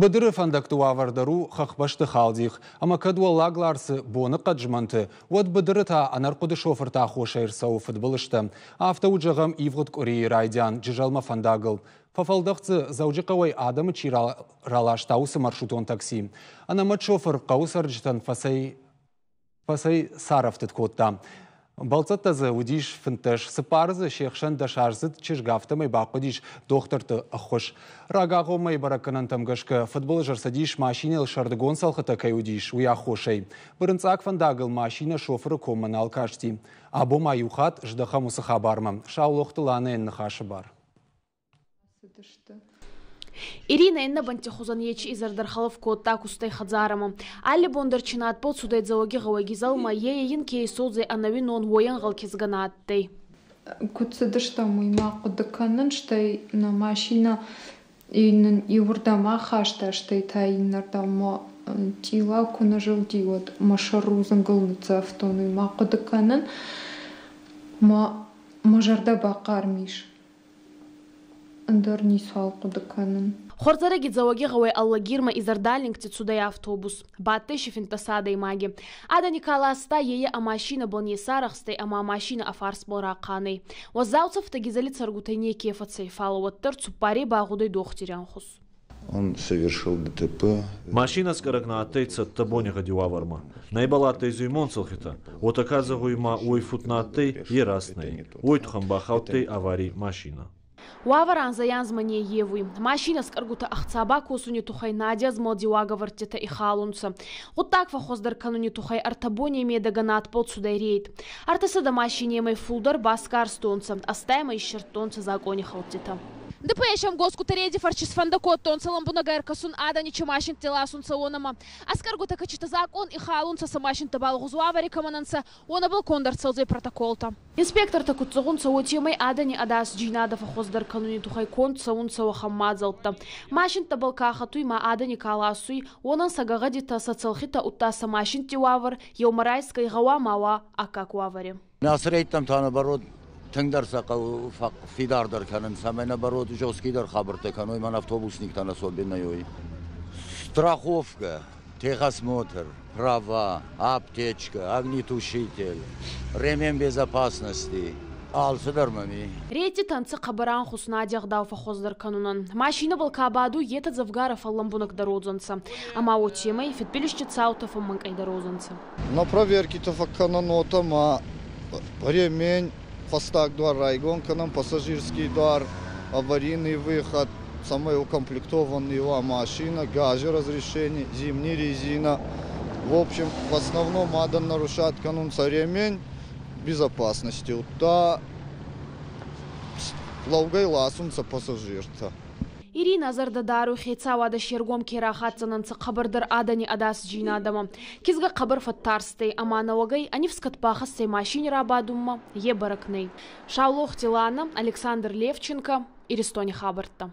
Быдыры фӕндӕгты уавӕр дӕр у хӕхбӕсты халдих, ӕмӕ кӕд Уӕллаг Ларсы боныхъӕд змӕнты, уӕд быдыры та ӕнӕрхъуыды шофырты аххосӕй ӕрцӕуы фыдбылызтӕ. Афтӕ уыд, зӕгъӕм, ивгъуыд къуырийы райдиан Джызӕлмӕ фӕндагыл. Фӕфӕлдӕхт дзы, Дзӕуджыхъӕуӕй адӕмы чи раласта, уыцы маршрутон такси. Ӕнӕмӕт шофыр хъӕуы цӕрджытӕн фӕцӕй фӕцӕй царӕфтыд кодта. Бӕлццӕттӕ дзы уыдис 15, цыппары дзы се хсӕн дӕсаздзыд чызг, афтӕмӕй бахъуыдис дохтырты ӕххуыс. Рагагъоммӕйы бӕрӕггӕнӕнтӕм гӕсгӕ фыдбылыз ӕрцыдис, машинӕйыл сӕрдыгон цӕлхытӕ кӕй уыдис, уый аххосӕй. Бырынцъаг фӕндагыл машинӕ шофыры коммӕ нал касти. Абон ма иу хатт здӕхӕм уыцы хабармӕ. Саулохты Ланӕйӕн ныхасы бар. Иринӕ иннӕ бӕнтти хузӕн ечи изӕрдӕр хӕлӕф кодта кустӕй хӕдзарӕмӕ. Алли бон дӕр чи надбӕл цудӕй Дзӕуӕгигъӕуӕй Гизӕлмӕ, е ин ке исодзӕй ӕнӕуинон уойӕнгъӕл кизгӕ нӕ адтӕй. Куыд цыдыстӕм, уый ма хъуыды кӕнын, стӕй нӕ машинӕ нын иуырдӕм ахаста, стӕй та иннӕрдӕм цъилау куы нӕ зылди, уӕд мӕ сӕр рудзынгыл ныццавтон, уый ма хъуыды кӕнын. Мӕ зӕрдӕ бахъарм ис. Ӕндӕр ницуал хъуыды кӕнын. Хуӕрзӕрӕги Дзӕуӕгигъӕуӕй Алагирмӕ изӕрдалингти цудӕй автобус. Бадтӕй си 15 адӕймаги. Адӕни ка ласта, ейӕ ӕ машинӕбӕл не сарӕхстӕй ӕма машинӕ ӕ фарсбӕл рахъан ӕй. Уӕззау цӕфтӕ Гизӕли цӕргутӕй неке фӕцӕй, фал уӕддӕр цуппарей багъудӕй дохтири ӕнхус. Он совершил ДТП. Машинӕскъӕрӕг нӕ адтӕй цӕттӕ бонигъӕди уавӕрмӕ. Нӕбал адтӕй зуймон цӕлхитӕ. Уотӕ ка зӕгъуй ма уой фуд нӕ адтӕй, е раст нӕй. Уой туххӕн бахаудтӕй аварий машинӕ. Уавӕр анзӕй-анзмӕ не ййевуй. Машинӕ скъӕргутӕ ӕхца бакосуни туххӕй Надя змӕлди уагӕвӕрдтитӕ ихалунцӕ. Гъуддаг фӕххуӕздӕр кӕнуни туххӕй ӕртӕ боней медӕгӕ надбӕл цудӕй рейд. Ӕртӕсӕдӕ машинемӕй фулдӕр басгарстонцӕ, ӕстаймӕ иссердтонцӕ закъони хӕлдтитӕ. ДПС-ӕм госкутареди фӕрчи сфӕндӕ кодтонцӕ лӕмбунӕг ӕркӕсун адӕни чи машинтти ласунцӕ, уонӕмӕ. Ӕскъӕргутӕ кӕчитӕ закъон ихалунцӕ, сӕ машинттӕбӕл гъузуавӕри кӕмӕн ӕнцӕ, уонӕбӕл конд ӕрцӕудзӕй протоколтӕ. Инспектортӕ куд зӕгъунцӕ, уотемӕй адӕни ӕдасдзийнадӕ фӕххуӕздӕр кӕнуни туххӕй конд цӕунцӕ уӕхӕн мадзӕлттӕ. Машинттӕбӕл ка хӕтуй ма адӕни ка ласуй, уонӕн сӕ гӕгъӕдитӕ, сӕ цӕлхитӕ, удта сӕ машинтти уавӕр еумӕ райсгӕй гъӕуама уа аккаг уавӕри. Ацы рейдтӕм та наоборот тынгдӕр сӕ хъӕуы фидардӕр кӕнын, цӕмӕй наоборот жесткийдӕр хабӕрттӕ кӕной, мӕн автобусниктӕн особенно ой. Страховка, техосмотр, права, аптечка, огнетушитель, ремень безопасности. Алцыдӕр мӕм и. Рейдтитӕ нцӕ хъӕбӕр ӕнхус нади ӕгъдау фӕххуӕздӕр кӕнунӕн. Машинӕбӕл ка бадуй, етӕ дзӕвгарӕ фӕллӕмбунӕгдӕр уодзӕнцӕ. Ӕма уотемӕй фидбилизти цаутӕ фӕммӕнкъӕйдӕр уодзӕнцӕ. На проверки-то фӕккӕнӕн уотӕ ма ремень, фӕстаг дуар райгон кӕнӕн, пассажирский дуар, аварийный выход, цӕмӕй укомплектованный уа машина, газы разрешение, зимний резина. В общем, в основном адӕн нарушать кӕнунцӕ ремень безопасности, удта лӕугӕй ласунцӕ пассажиртӕ. Ирина зӕрдӕ даруй, хецауадӕ се ргом ке рахатдзӕнӕнцӕ хъӕбӕрдӕр адӕни ӕдасдзийнадӕмӕ. Кизгӕ хъӕбӕр фӕттарстӕй ӕма нӕуӕгӕй ӕ нифс кӕд бахӕссӕй машини рабадунмӕ, е бӕрӕг нӕй. Саулохти Лана, Александр Левченко, Иристони хабӕрттӕ.